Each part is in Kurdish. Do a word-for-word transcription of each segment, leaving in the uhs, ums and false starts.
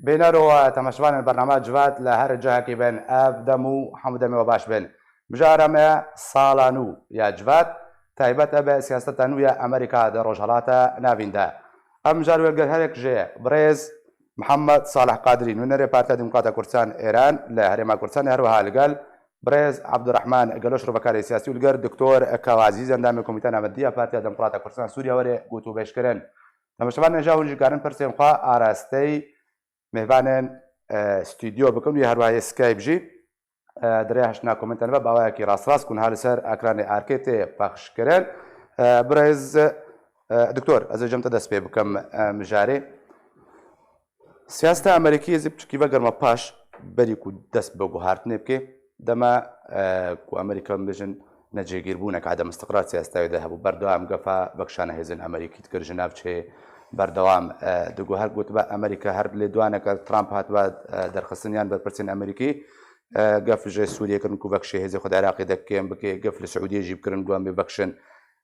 Bîner û temaşevanên bernama Civat li her cihekî bin, ev dem û hemû demê we baş bin. Mijara me sala nû ya Civat, taybet e bi siyaseta nû ya Amerîka di Rojhelata Navîn de. Ev mijar wê li gel herek ji birêz Mihemed Salih Qadirî, nûnerê Partiya Demokrata Kurdistan Êran li Herêma Kurdistanê, her wiha li gel birêz Abdurrahman Gelo, şrovekarê siyasî, û li gel Doktor Kawazî, endamê Komîteya Navendî ya Partiya Demokrata Kurdistan Sûriye, were gotûbêjkirin. Temaşevanên hêja, hûn jî karin pirsên xwe arasteyî mêvanên, e, stûdyo bikin û ya her wiha yê Skype jî, e, di rêya hiştina komentan ve bi awayekî rastrast ku niha li ser ekranê erkê tê pexşkirin. E, birêz, e, Doktor, ez ê cem te dest pê bikim, e, mijarê. Siyaseta Amerîkî, ez ê piçekî vegerime paş, berî ku dest bi guhartinê bike. Dema, e, ku Amerîka, em bêjin, necêgîrbûnek, edem istiqrar siyaseta wê de hebû. Berdewam gefa vekişana hêzên Amerîkî dikir ji navçeyê berdewam, e, digot. Her gotibe Amerîka her lêdwaneke Trump hatibe, e, derxistin yan berpirsên Amerîkî, e, gef ji Sûriyê kirin ku vekişê hêzê xwe di Iraqê de kêm bike, gef li Siûdiyê jî bikirin ku em ê vekişin.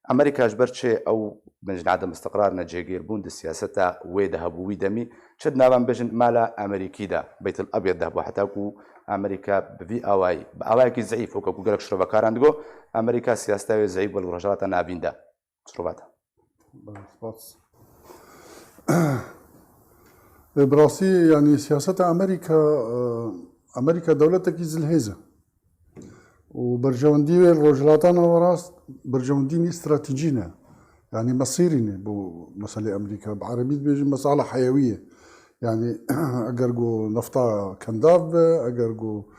Amerîka ji ber çi ew, bêjin, edem istiqrar, necêgîrbûn di siyaseta wê de hebû wî demî, çi di nava, em bêjin, mala Amerîkî de, Beyt el Ebyed de hebû, heta ku Amerîka bi vî awayî, bi awayekî zeîf, weke ku gelek şrovekaran digot, Amerîka siyaseta wê zeîf bû li Rojhilata Navîn de. Şrovata. Belê, spas. E, bi rastî, yanî siyaseta Amerîka, e, Amerîka dewletekî zilhêz e. û berjewendî wê li Rojhilata Nawerast berjewendî nî stratejî ne. Yanî mesîrî ne bo meselê Amerîka. Bi erebî dibêjin mesala heyewî ye. Yanî eger ku nefta Kendav be, eger ku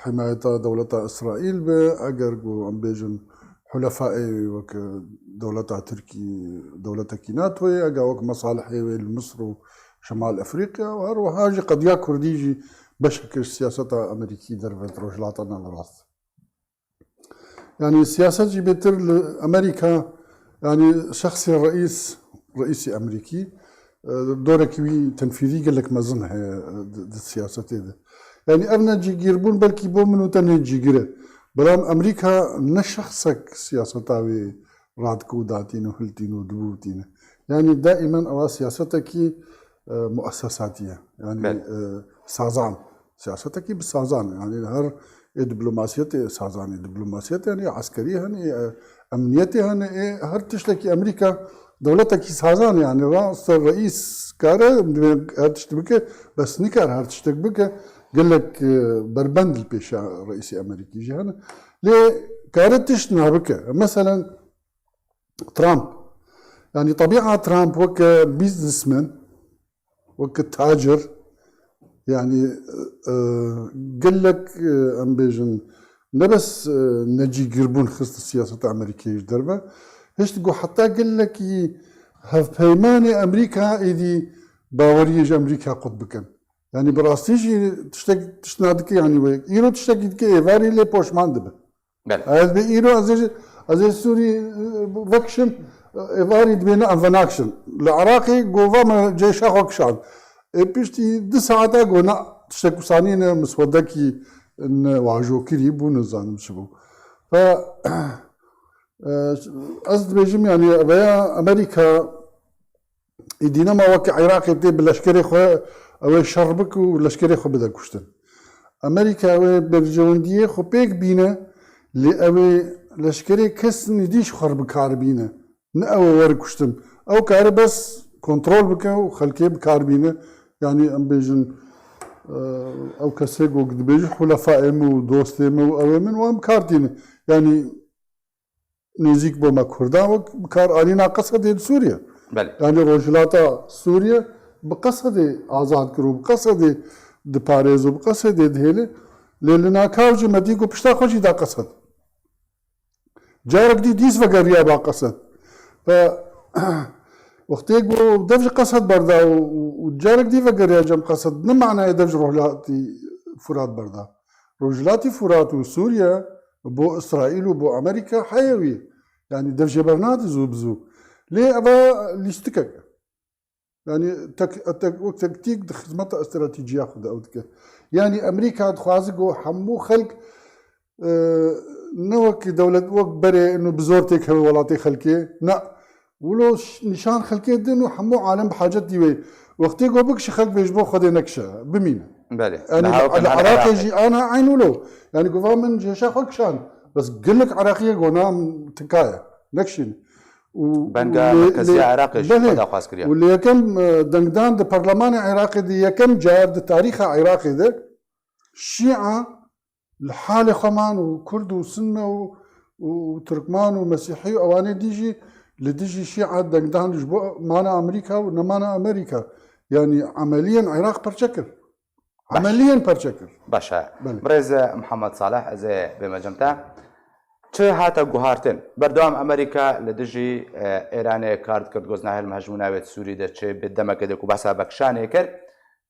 himayeta dewleta Îsraîl be, eger ku em bêjin hulefaê wek dewleta Tirkî, dewletekî NATOyê, eger wek mesalihê wê li Misir û Şemal Efrîqya û her wiha jî qediya Kurdî jî beşek ji siyaseta Amerîkî derve di Rojhilata Nawerast. Yanî siyaset jî bêtir li Amerîka, yanî şexsê reîs, reîsê Amerîkî, e, dorekî wî tenfîzî gelek mezin heye, e, di, di siyasetê de. Yanî ev necîgîrbûn belkî bo min û te necîgir e. Belam Amerîka ne şexsek siyaseta wê radike û datîne û hiltîne û dibûtîne. Yanî daîmen ewa siyasetekî, e, muesesatî ye. Yanî, Belê. e, sazan. Siyasetekî bi sazan e. Yanî her ê diplomasiyetê sazan e. Diplomasiyet hene, eskerî hene, e, emniyetê hene, ê her tiştekî Amerîka dewletekî sazan e. Yanî rast e, reîs kare her tişt bike, bes nikare her tiştek bike. Gelek, e, berbend li pêşa reîsê Amerîkî jî hene. Lê kare tişt nabike. Meselen, Trump. Yanî tebîa Trump weke businessman, weke tacir, yanî, e, gelek, e, em bêjin, ne bes, e, necîgîrbûn xist siyaseta Amerîkayê ji derve, hişt ku heta gelekî hevpeymanê Amerîka êdî baweriyê ji Amerîka qut bikin. Yanî bi rastî jî tiştek, tişt nadike, yanî wê îro tiştekî dike, êvarî lê poşman dibe. Belê. Ez bi îro ez ê, ez ê Sûrî, e, vekişim, e, êvarî dibêne em venakişin. Li Iraqê gova me cêşa xwe kişand. Ê piştî du saeta go na tiştek wisa nîne, miswedekî ne wajo kirî bû, nizanim çi bû. Ve, e, ez dibêjim, yanî, veya Amerîka Êdî nema weke Iraqê tê bi leşkerê xwe, ew ê şer bike û leşkerê xwe bide kuştin. Amerîka ew ê berjewendiyê xwe pêk bîne, lê ew ê leşkerê kes nîdî ji xwe re bi kar bîne. Ne ew ê were kuştin. Ew kare bes kontrol bike û xelkê bi kar bîne. Yanî em bêjin, e, ew kesê ku dibêjin hulefaê min û dostê min û ew ê min û em bi kar tîne. Yanî nêzîk bo me Kurdan wek bi kar anîna Qesedê li Sûriye. Belê. Yanî Rojhilata Sûriye bi Qesedê azad kir û bi Qesedê diparêz û bi Qesedê dihêle. Lê li nakav jî me dî ku pişta xwe jî da Qesed. Carek dî dîs vegeriya ba Qesed. Ve wextê ku dev ji Qesed berda û, û, û carek dî vegeriya cem Qesed, ne manayê dev ji Rojhilatî Furat berda. Rojhilatî Furat û Sûriye bo Îsraîl û bo Amerîka heyewî. Yanî dev jê bernade zû bi zû. Lê eva lîstikek e. Yanî tek-, tek-, wek tektîk di xizmeta stratejiya xwe de ew dike. Yanî Amerîka dixwaze ku hemû xelk, e, ne wek dewlet, wek berê ino bi zor têkeve welatê xelkê. Na, wilo ş-, nîşan xelkê din û hemû alem bi hacetî wê. Wextê ku bikişe xelk bê ji bo Xwedê nekişe, bimîne. Belê. Yanî li Iraqê jî ana eyn wilo. Yanî ku va min ji hêşa xwe kişand. Bes gelek Iraqiyê ku nam tikaye. Nekişîne. Û Benga merkeziya Iraqê jî xwe daxwaz kiriye. Û li yekem e, dengdan di perlemanê Iraqê de yekem car di tarîxa Iraqê de Şîa li halê xwe man û Kurd û Sinne û, û Tirkman û Mesîhî û ewanê dî jî li dijî Şîa dengdan ji bo mana Amerîka û nemana Amerîka. Yanî emeliyen Iraq perçe kir. Emeliyen perçe kir. Baş e. Birêz Mihemed Salih, ez ê bême cem te. Çi hate guhartin? Berdewam Amerîka li dijî e, Îranê kar dikir, goznahil mehejmûna wê di Sûrî de çi bi demeke de ku behsa vekişanê kir.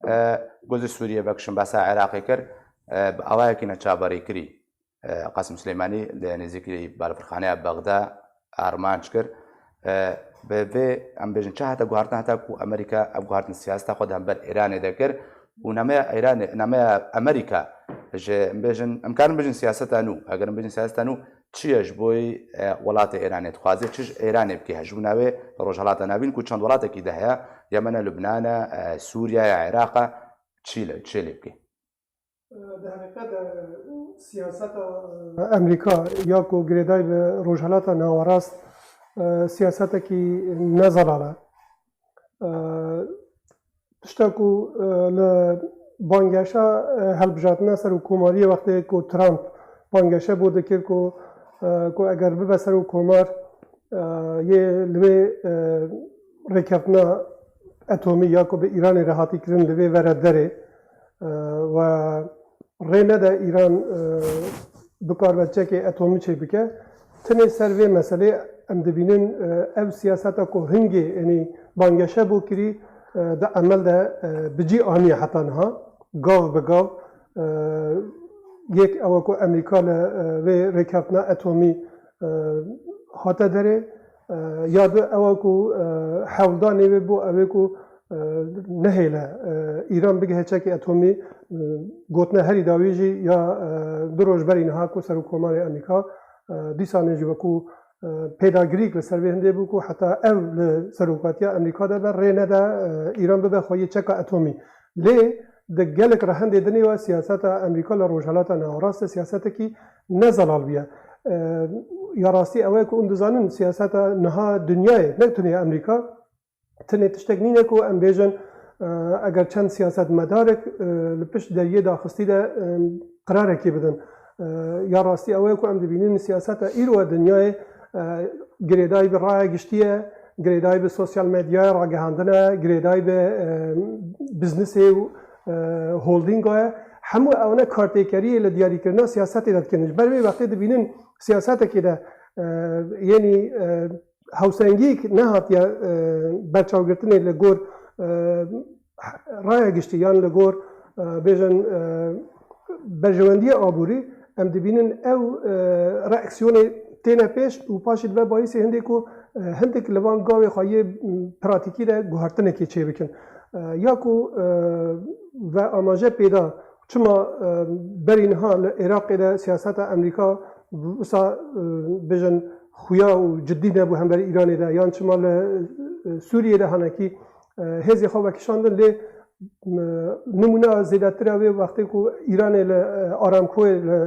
E, Gozî Sûriyê vekişin behsa Iraqê kir. E, bi awayekî neçaverîkirî e, Qasim Silêmanî li nêzîkî balafirxaneya Bexda armanc kir. E, bi vê em bêjin çi hate guhartin heta ku Amerîka ev guhartin siyaseta xwe di hember Îranê de kir û nameya Îranê, nameya Amerîka ji em bêjin, em karin bêjin siyaseta nû. Eger em bêjin siyaseta nû çi ye ji bo e, welatê Îranê dixwaze, çi ji Îranê bike, hejmûna wê li Rojhelata Navîn ku çend welatekî de heye, Yemen e, Lubnan e, e, Sûriye ye, Iraq e, çi lê, çi lê bike? Di heqîqet de siyaseta Amerîka ya ku girêdayî bi Rojhelata Nawerast siyasetekî ne zelal e. Tişta ku li bangeşa helbijartina serokkomariyê wextê ku Trump bangeşe bo dikir ku ku eger bibe serokkomar yê li vê rêkeftina etomî ya ku bi Îranê re hatî kirin li vê vere derê we rê nede Îran bikaribe çekê etomî çêbike. Tenê ser vê meselê em dibînin ev siyaseta ku hingê, yanî bangeşe bo kirî, di emel de bi cî aniye heta niha. Gav bi gav yek ew e ku Amerîka li vê rêkeftina etomî hate derê, ya du ew e ku hewldanê wê bû ew ê ku nehêle Îran bigihe çekê etomî, gotine herî dawî jî ya du roj berî niha ku serokkomarê Amerîka dîsanê jî wekû pêdagirîk li ser vê hindê bû ku heta ev li serokatiya Amerîka de be rê nede Îran bibe xweyê çeka etomî. Lê di gelek rehendê dinê we siyaseta Amerîka li Rojhelata Nawerast de siyasetekî ne zelal bûye. Ya rastî ew e ku hûn dizanin siyaseta niha dinyayê, ne tenê Amerîka, tenê tiştek nîne ku em bêjin, e, eger çend siyasetmedarek, e, li pişt deriyê daxistî de, e, qirarekê bidin. E, ya rastî ew e ku em dibînin siyaseta îro dinyayê, e, girêdayî bi raya giştî ye, girêdayî bi sosyal medyaya ragihandin e, girêdayî bi, e, biznesê û, e, holdînga ye. Hemû ew ne kartêkeriyê li diyarîkirina siyasetê de dikin. Ji ber vê wextê dibînin siyasetekê de, e, yenî, e, hewsengiyek nehatiye, e, berçavgirtinê li gor, e, raya giştî yan li gor, e, bêjin, e, berjewendiyê aborî, em dibînin ew, e, reaksiyonê têne pêş û paşê dibe bayîsê hindê ku, e, hindik li van gavê xwe yê, m, pratîkî de guhertinekê çêbikin. E, ya ku, e, ve amaje pêda Çima, e, berî niha li Iraqê de siyaseta Amerîka wisa, e, bêjin xuya û cidî nebû hemberî Îranê de, yan çima li, e, Sûriyê de hanekî, e, hêzê xwe vekişandin, lê, e, nimûna zêdetir e wê wextê ku Îranê li, e, Aramcoyê li,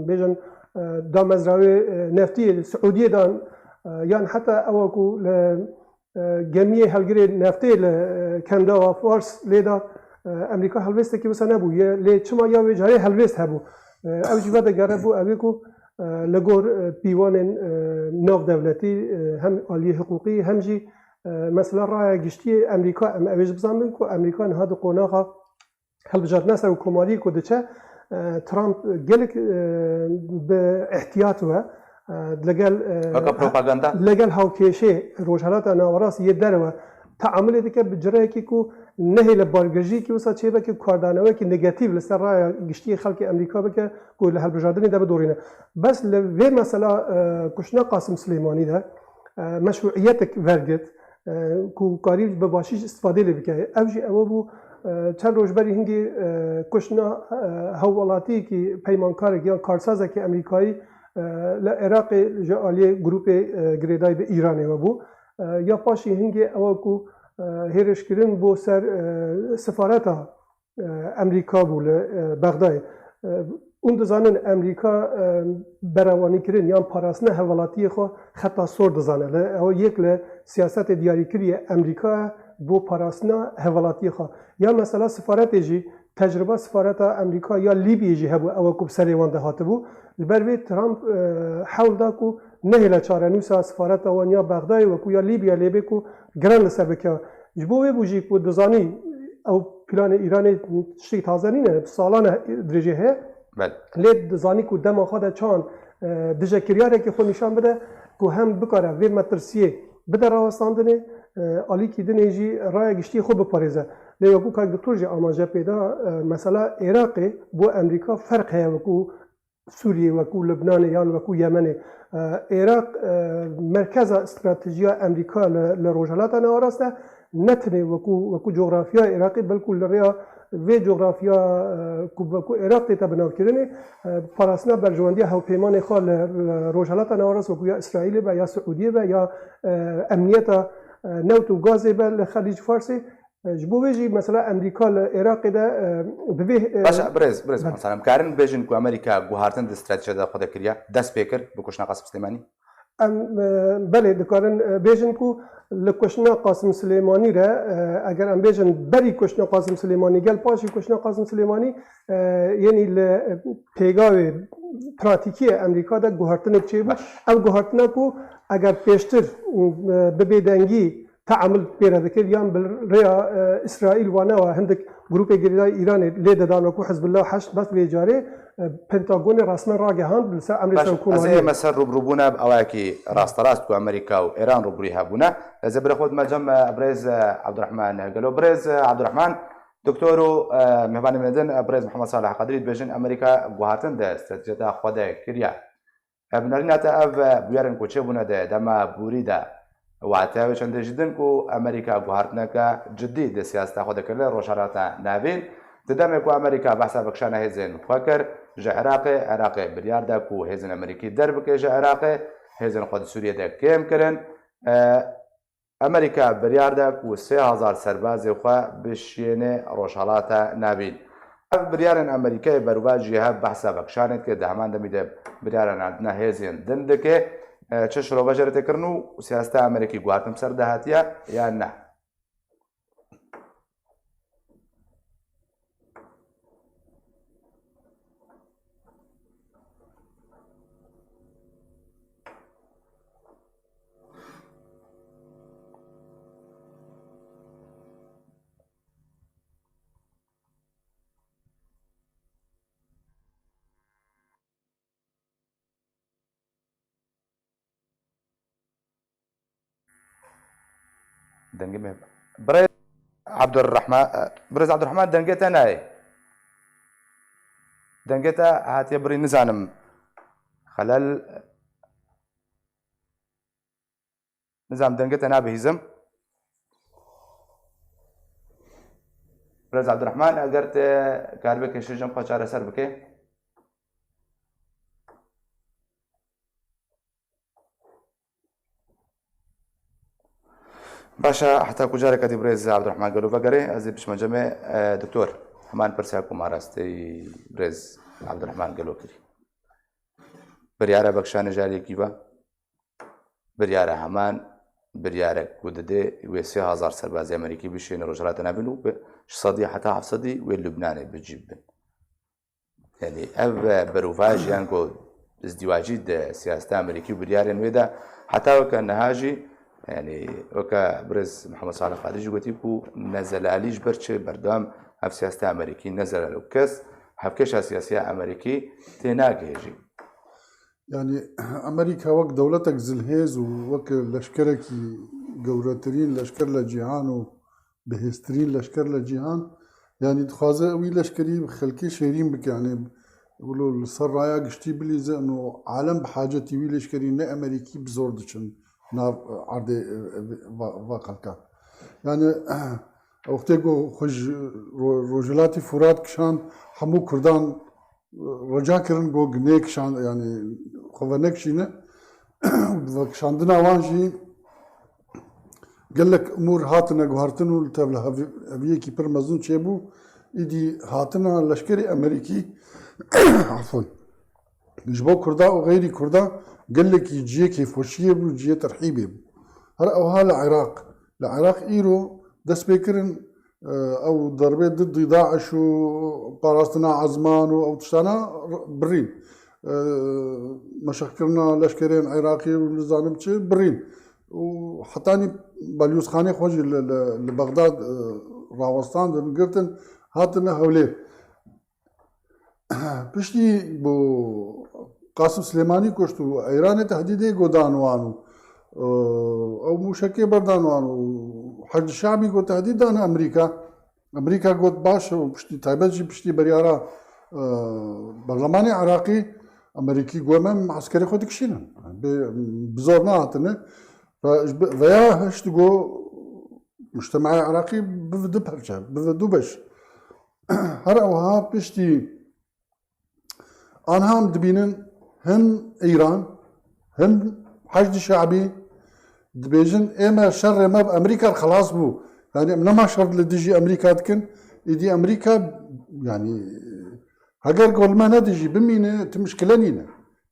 bêjin, e, damezrawê, e, neftiyê li Siûdiyê dan, e, yan heta ewa ku li e, gemiyê helgirê neftê li, e, Kendava Fars lê da, e, Amerîka helwêstekî wisa nebû. Ye, lê çima ya wê carê helwêst hebû? E, ew jî vedigere bo ew ê ku, e, li gor, e, pîvanên, e, navdewletî, e, hem aliyê hiqûqî hem jî, e, mesela raya giştî yê Amerîka, em ew ê jî bizanbin ku Amerîka niha di qonaxa hilbijartina serokkomariyê ku diçe, e, Trump gelek, e, bi ihtiyat we, e, legel, e, Weke propaganda. Legel hawkêşê Rojhelata Nawerast yê derve teamulê dike bi cireyekî ku nehêle bargirjiyekî wisa çêbeke, kardanewekî negatîf li ser raya giştî yê xelkê Amerîka bike ku li hilbijartinê de bidorîne. Bes li vê mesela, e, kuştina Qasim Silêmanî de, e, meşruiyetek vergirt, e, ku karî bi başî jî istifadê lê bike. Ev jî ewe bû, e, çend roj berî hingê, e, kuştina, e, hewwelatiyekî peymankarek yan karsazekî Amerîkayî, e, li Iraqê ji aliyê grûpê, e, girêdayî bi Îranê we bû. E, ya paşî hingê ewe ku, hêrişkirin bo ser, e, sifareta, e, Emrîka bû li, e, Bexdayê. E, hûn dizanin Emrîka, e, berewanîkirin yan parastina hevelatiyê xwe xeta sor dizane. Li, ew yek li siyasetê diyarîkirî ye Emrîka bo parastina hevelatiyê xwe. Ya mesela sifaretê jî, tecrûba sifareta Emrîka ya Lîbyê jî hebû, ew ku bi serê wan de hatibû. Ji ber vê Trump, e, hewl da ku nehêle çarenûsa sifareta wan ya Bexdayê wekû ya Lîbya lê bê ku giran li ser bike. Ji bo wê bû jî ku dizanî ew planê Îranê tiştekî taze nîne, salane dirêjê heye. Belê. Lê dizanî ku dema xwe de çan, e, dije kiryarekê xwe nîşan bide ku hem bikare vê metirsiyê bide rawestandinê, e, alîkî dinê jî raya giştî xwe biparêze. Lê wekû kak Doktor jî amaje pê da, e, mesela Iraqê bo Emrîka ferq heye wekû Sûriyê, wekû Libnanê yan wekû Yemenê. E, Iraq, e, merkeza stratejiya Emrîka li, li Rojhelata Nawerast e, ne tenê wekû, wekû coxrafiya Iraqê, belkû li rêya vê coxrafiya, e, ku wekû Iraq tête binavkirinê, e, parastina berjewendiya hevpeymanê xwe li, li Rojhelata Nawerast wekû ya Îsraîlê be, ya Siûdiyê be, ya, e, emniyeta, e, newt û gazê be li Xelîc Farsê. E, ji bo vê jî mesela Emrîka li Iraqê de, e, bi vê, e, Baş e, birêz, birêz Belê. Muhammed Salim. Karin bêjin ku Amerîka guhartin di stratejiyata xwe de kiriye, dest pê kir bi kuştina Qasim Silêmanî? Em, e, belê, dikarin, e, bêjin ku li kuştina Qasim Silêmanî re, e, eger em bêjin berî kuştina Qasim Silêmanî, gel paşî kuştina Qasim Silêmanî, e, yenî li, e, pêgavê pratîkî ye Emrîka de guhertinek çêbû. Baş. Ev guhertina ku eger pêştir, e, bi bêdengî teamul pê re dikir, yan bi rêya, e, Îsraîl wane wa hindik grûpê gerîlayê Îranê lê didan, wekû Hizbullah û Heşd, bes vê carê, e, Pentagonê resmen ragihand li ser emrê Baş, serokkomariyê. Ez ê me ser rûbirûbûna bi awayekî rasterast ku Amerîka û Îran rûbirûyî hebûne. Ez ê birê xwe dime cem, e, birêz, e, Abdurrahman Gelo. Birêz, e, Abdurrahman, doktor û, e, mêvanê min din, e, birêz Mihemed Salih Qadirî dibêjin Amerîka guhartin di stratejiyata xwe de kiriye. Bi nerîna te ev bûyerên ku çêbûne di dema borî de, wate ew çendê jî din ku Amerîka guhartineke cidî di siyaseta xwe de kir li Rojhilata Navîn. Di demê ku Amerîka behsa vekişana hêzên xwe kir ji Iraqê, Iraqê biryar da ku hêzên Amerîkî derbike ji Iraqê, hêzên xwe di Sûriyê de kêm kirin. E, Amerîka biryar da ku sê hezar serbazê xwe bişiyêne Rojhelata Navîn. Ev biryarên Amerîkayê berûva jî hev behsa vekişanê dike, di heman demî de biryara nardina hêzên din dike. E, çi şirove jê re tê kirin û siyaseta Amerîkî guhartin bi ser de hatiye yan ne? Dengê me. Birêz Abdurrahman, birêz Abdurrahman, dengê te nayê. Dengê te hatiye birî, nizanim. Xelel. Nizanim, dengê te nabihîzim. Birêz Abdurrahman, eger te karibê kêşî jin xwe çareser bike. Baş e, heta ku careke dî birêz Abdurrahman Gelo vegerê, ez ê biçime cemê, e, doktor. Heman pirsa ku ma rastî birêz Abdurrahman Gelo kirî. Biryara vekişanê ji aliyekî ve. Biryara heman biryarek ku didê wê sê hezar serbazê Amerîkî bişîne Rojhilata Navîn û bi şeş sedî heta heft sedî wê Lubnanê bi cî bibin. Yanî ev, e, berovajî yan ku izdîwacî di siyaseta Amerîkî û biryarên wê de heta weke niha jî, yanî weke birêz Mihemed Salih Qadirî jî gotî ku ne zelalî ji ber çi berdewam ev siyaseta Amerîkî ne zelal û kes hevkêşa siyasî ya Amerîkî tênagihêjî. Yanî Amerîka wek dewletek zilhêz û wek leşkerekî gewretirîn leşker li cîhan û bihêztirîn leşker li cîhan, yanî dixwaze wî leşkerî bi xelkê şêrîn bike, yanî wilo li ser raya giştî bilîze û alem bi hacetî wî leşkerî ne Amerîkî bi zor diçin nav erdê, e, e, va, va xelka. Yanî wextê ku xwe ji ro-, rojhilatî Furat kişand, hemû Kurdan rica kirin ku nêkişan, yanî xwe venekişîne. Vekişandina wan jî Gelek umûr hatine guhertin û li tevliheviyekî pir mezin çêbû. Îdî hatina leşkerê Amerîkî, afon, ji bo Kurda û xeyrî Kurda gelekî cihê kêfxweşiyê bû, cihê terhîbê bû. Her ewha li Iraq. Li Iraq îro dest pê kirin, e, ew derbê didî DAIŞ û parastina ezman û ew tiştana birîn. E, meşqkirina leşkerên Iraqî û nizanim çi birîn. Û hetanî balyozxanê xwe jî li, li, li Bexdad, e, rawestandin, girtin, hatine Hewlêr. Piştî bo Qasim Silêmanî kuşt û Îranê tehdîdê got dan wan û, e, ew mûşekê berdan wan û Heşd Şabî got tehdîd dane Amerîka. Amerîka got baş û piştî taybet jî piştî beryara, e, berlemanê Iraqî Amerîkî got me eskerê xwe dikişînin. Bê, bi zor nehatine. Ve, veya hişt got mujtemaê Iraqî bive du perçe, bive du beş. Her ewha piştî anha em dibînin hin Îran, hin Heşdî Şabî dibêjin, ê me şerê me bi Amerîka re xelas bû. Yani em nema şer li dijî Amerîka dikin. Îdî Amerîka, yani heger ku li me nedijî bimîne, tu mişkile nîne.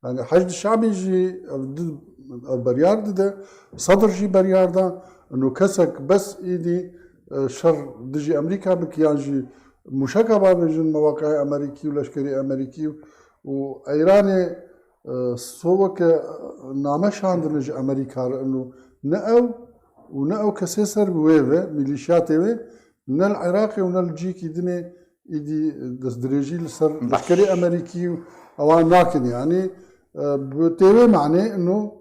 Yani Heşdî Şabî jî ev di-, ev beryar dide, Sedr jî beryar da, ino kesek bes îdî, e, şer dijî Amerîka bike yan jî mûşeka bavêjin mewaqiya Amerîkî û leşkerî Amerîkî û Îranê, e, so weke, e, name şandine ji Amerîka re, ino ne ew û ne ew kesê ser bi wê ve, mîlîşyatê wê, ne li Iraqê û ne li cihekî dinê îdî destdirêjî li ser leşkerê Amerîkî û ewan nakin. Yani, e, bi tê wê manê ino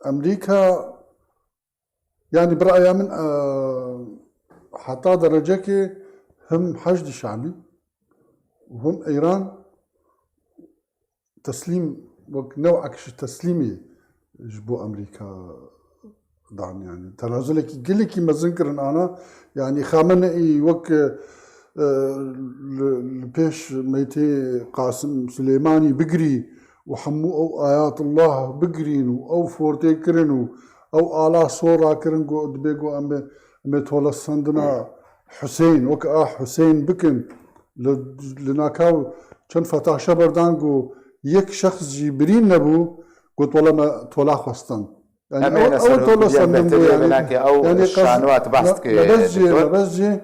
Amerîka, yani bi raya min, e, heta derecekê him Heşdî Şabî û him Îran teslîm, wek newek ji teslîmê ji bo Amerîka dan, yani tenazulekî gelekî mezin kirin ana, yani Xameneî wek, e, li, li pêş meytê Qasim Silêmanî bigirî û hemû ew Ayatullah bigirîn û ew fortê kirin û ew ala sor rakirin, got, dibê got em ê, em ê tolesandina Husên, wek a Husên bikin. Li, li nakav çend fetaşe berdan, got yek şexs jî birîn nebû, got wele me tola xwestin. Yani Em ê ew, ne ew ser tola hukmiyên sendin bû, betilê yani, binake ew yani qez-, şanwat behs ne, dike, ne bes jê, doktor. Ne bes jê,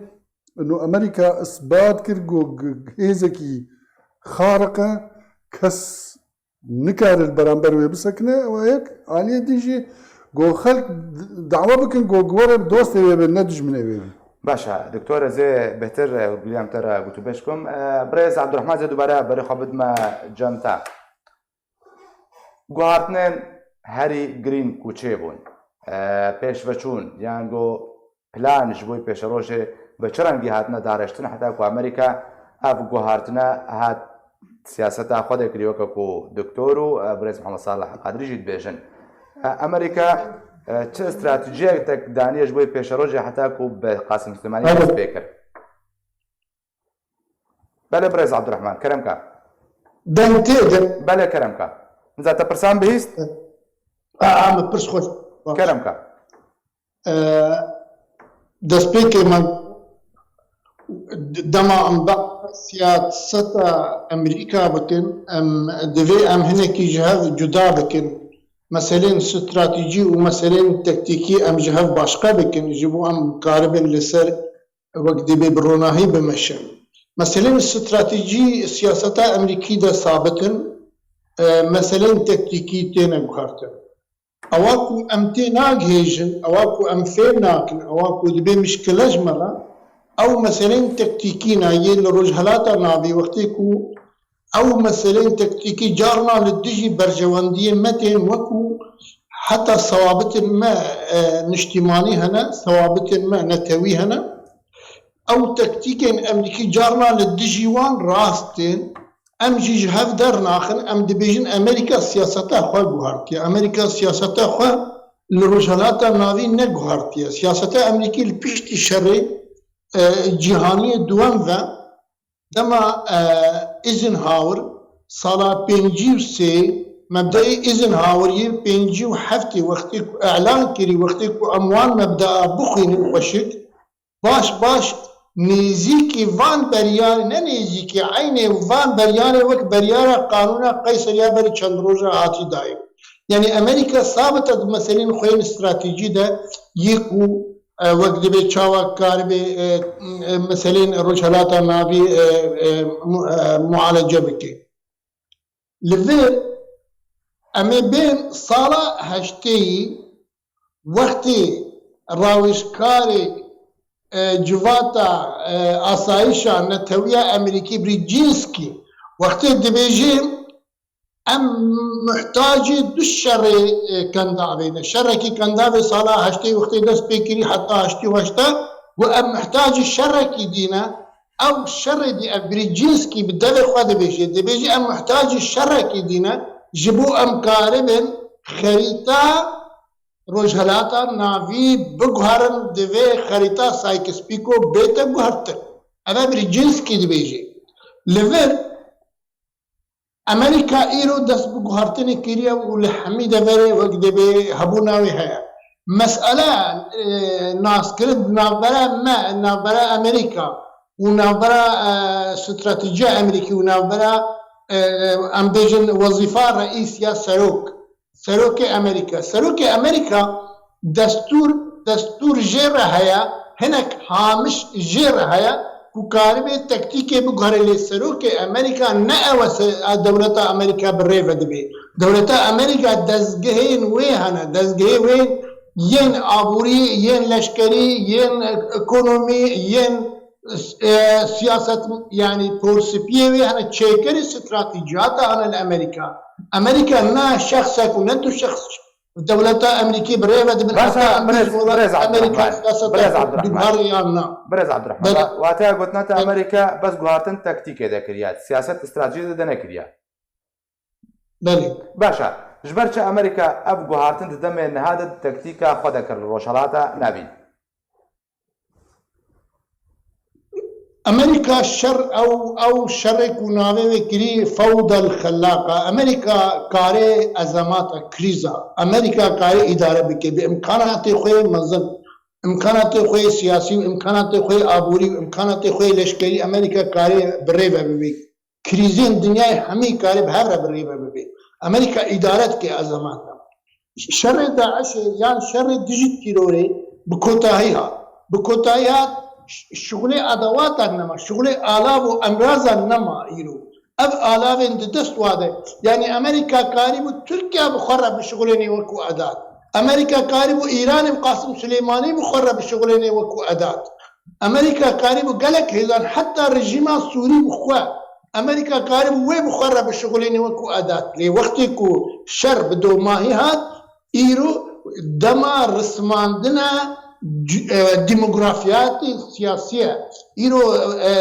ino Amerîka isbat kir, got g-, g-, hêzekî xariq e, kes nikare li beramber wê bisekine, ew yek, aliyê din jî got xelk d-, dawa bikin, got were dostê wê bin, ne dijminê wê bin. Baş e, doktor, ez ê bêhtir, e, hûrguliyê em te re gotûbêj bikim. E, birêz Abdurrahman, ez ê dubare berê xwe bidime cem te. Guhartinên herî girîng ku çêbûn, e, pêşveçûn, yan go plan ji bo pêşerojê bi çi rengî hatine dareştin, heta ku Amerîka ev guhartine hat siyaseta xwe de kirî, weke ku doktor û, e, birêz Mihemed Salih Qadirî jî dibêjin. E, Amerîka, e, çi stratejiyek daniye ji bo pêşerojê heta ku bi Qasim Silêmanî dest pê kir? Belê birêz Abdurrahman, kerem ka. Deng tê de. Belê kerem ka. Niza te pirsan bihîst? A, a, min pirs xweş. Kerem ka. E, destpêkê me dema em behsa siyaseta Amerîka bikin, em divê em hinekî ji hev cuda bikin. Meselên stratejî û meselên tektîkî em ji hev başqe bikin, ji bo em karibin li ser wek dibê bi ronahî bimeşin. Meselên stratejî siyaseta Amerîkî de sabit in, e, meselên tektîkî têne guhertin. Ewa ku em tê nagihêjin, ewa ku em fêm nakin, ewa ku dibê mişkile ji me re, ew meselên tektîkî ne yê li Rojhelata Navî, wextê ku ew meseleyên tektîkî carna li dijî berjewendiyên me tên, wekû heta sewabitên me, e, niştîmanî hene, sewabitên me netewî hene. Ew tektîkên Amerîkî carna li dijî wan rast tên. Em jî ji hev dernaxin, em dibêjin Amerîka siyaseta xwe guhertiye. Amerîka siyaseta xwe li Rojhelata Navî neguhertiye. Siyaseta Amerîkî li piştî şerê, e, cîhaniyê duwem ve, dema, e, Eisenhower sala pêncî û sê Mebdeyê îzin hawiriyê pêncî û heftê wextê ku elan kirî, wextê ku em wan mebdaa bixwînin xweşik, baş baş nêzîkî van beryarê, ne nêzîkî, eynê van beryarê wek beryara qanûna Qeyseriya berî çend roja hatî dayîn. Yanî Amerîka sabit e di meselên xwe yên stratejî de yê ku, e, wek dibê çawa karibe, e, e, meselên Rojhelata Navî, e, e, mu-, e, mualece bike. Li vir em ê bên sala heştêyî, wextê rawêjkarê, e, civata, e, asayişa netewiya Amerîkî Brzezinski, wextê dibêjê, em muhtacê du şerê, e, kendavê ne. Şerekî kendavê sala heştê wextê dest pê kirî heta heştê û heşt e, got, em muhtacê şerekî dî ne. Ew şerê dî, ev Brzezinski bi devê xwe dibêje. Dibêje, em muhtacê şerekî dî ne, ji bo em karibin xerîta Rojhelata Navî biguherin, divê xerîta Sykes-Picot bête guhertin. Ev e Brzezinski dibêje. Li vir Amerîka îro dest bi guhertinê kiriye û li hemî deverê wek dibê hebûna wê heye. Mesele, e, naskirin di navbera me, navbera Amerîka û navbera, e, stratejiya Amerîkî û navbera, e, em bêjin wezîfa reîs ya serok, serokê Amerîka. Serokê Amerîka destûr, destûr jê re heye, hinek hamiş jê re heye ku karibe tektîkê biguhere, lê serokê Amerîka ne ew e se-, e, dewleta Amerîka bi rê ve dibe. Dewleta Amerîka dezgehên wê hene, dezgehê wê yên aborî, yên leşkerî, yên ekonomî, yên, e, siyaset, yanî porsipiyê wê hene, çêkerê stratejiyata hene li Amerîka. Amerîka ne şexsek û ne du şexs dewleta Amerîkî bi rê ve dibin, Baş e, heta em birêz, bîst birêz welat Amerîka Abdurrahman. Siyaseta Birêz Abdurrahman. Dugharê yan na. Birêz Abdurrahman. Belê. Wa-, wateya gotina te Belê. Amerîka bes guhartin tektîkê de kiriye, siyaset stratejî de, de nekiriye. Belê. Baş e. Ji ber çi Amerîka ev guhartin di demê niha de di tektîka xwe de kir li Rojhelata Navî? Amerîka şer ew, ew şerê ku navê wê kirî fewdel xelaqa. Amerîka karê ezemata, krîza. Amerîka karê îdare bike bi imkanatê xwe yê mezin. Imkanatê xwe yê siyasî û imkanatê xwe yê aborî û imkanatê xwe yê leşkerî Amerîka karê bi rê ve bibê. Krîzên dinyayê hemî karê bi hev re bi rê ve bibê. Amerîka îdare dike ezemata. Şerê DAIŞê yan şerê dijî terorê bi kotahî hat. Bi kotahî hat, ş-, şixulê edewatan nema, şixulê alav û emrazan nema îro. Ev alavên di dest wa de. Yanî Amerîka karîbû Tirkiye bi xwe re bişixulênê wekû edat. Amerîka karîbû Îranê bi Qasim Silêmanî bi xwe re bişixulênê wekû edat. Amerîka karîbû gelek hêzan, heta rejîma Sûrî bi xwe, Amerîka karîbû wê bi xwe re bişixulênê wekû edat. Lê wextê ku şer bi domahî hat, îro dema rismandina c-, e, demografiyatê siyasî ye. Îro, e,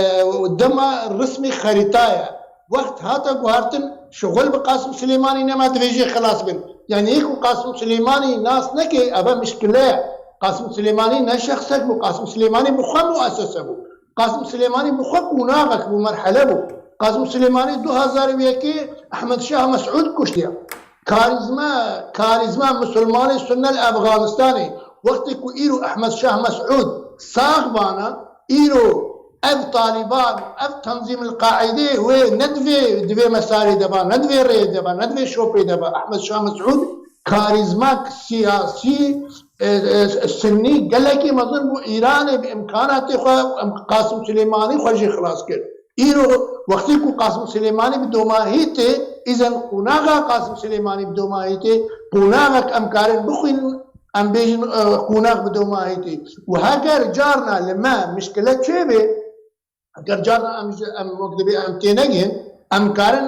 dema rismê xerîta ye. Wext hate guhartin, şixul bi Qasim Silêmanî nema, divê jê xilas bin. Yanî yê ku Qasim Silêmanî nas neke, ev e mişkile ye. Qasim Silêmanî ne şexsek bû, Qasim Silêmanî bi xwe muesese bû. Qasim Silêmanî bi xwe qonaxek bû, merhele bû. Qasim Silêmanî du hazar û yekê Ehmed Şah Mesûd kuştiye. Karîzma, karîzma misilmanê sunne li Efganistanê, wextê ku îro Ehmed Şah Mesûd sax bana, îro ev Talîban, ev Tenzîm el Qaîdê wê ne divê, divê mesarê de ba, ne divê rê de ba, ne divê şopê de ba. Ehmed Şah Mesûd karîzmak siyasî, e, e, sunnî gelekî mezin bû Îranê bi imkanatê xwe, em, Qasim Silêmanî xwe jê xilas kir. Îro wextê ku Qasim Silêmanî bi domahî tê, îzen qonaxa Qasim Silêmanî bi domahî tê, qonaxek em karin bixwînin, em bêjin, e, qonax bi domahî tê. Û heger carna li me mişkile çêbê, heger carna em ji, em wek dibê em tênegihên, em karin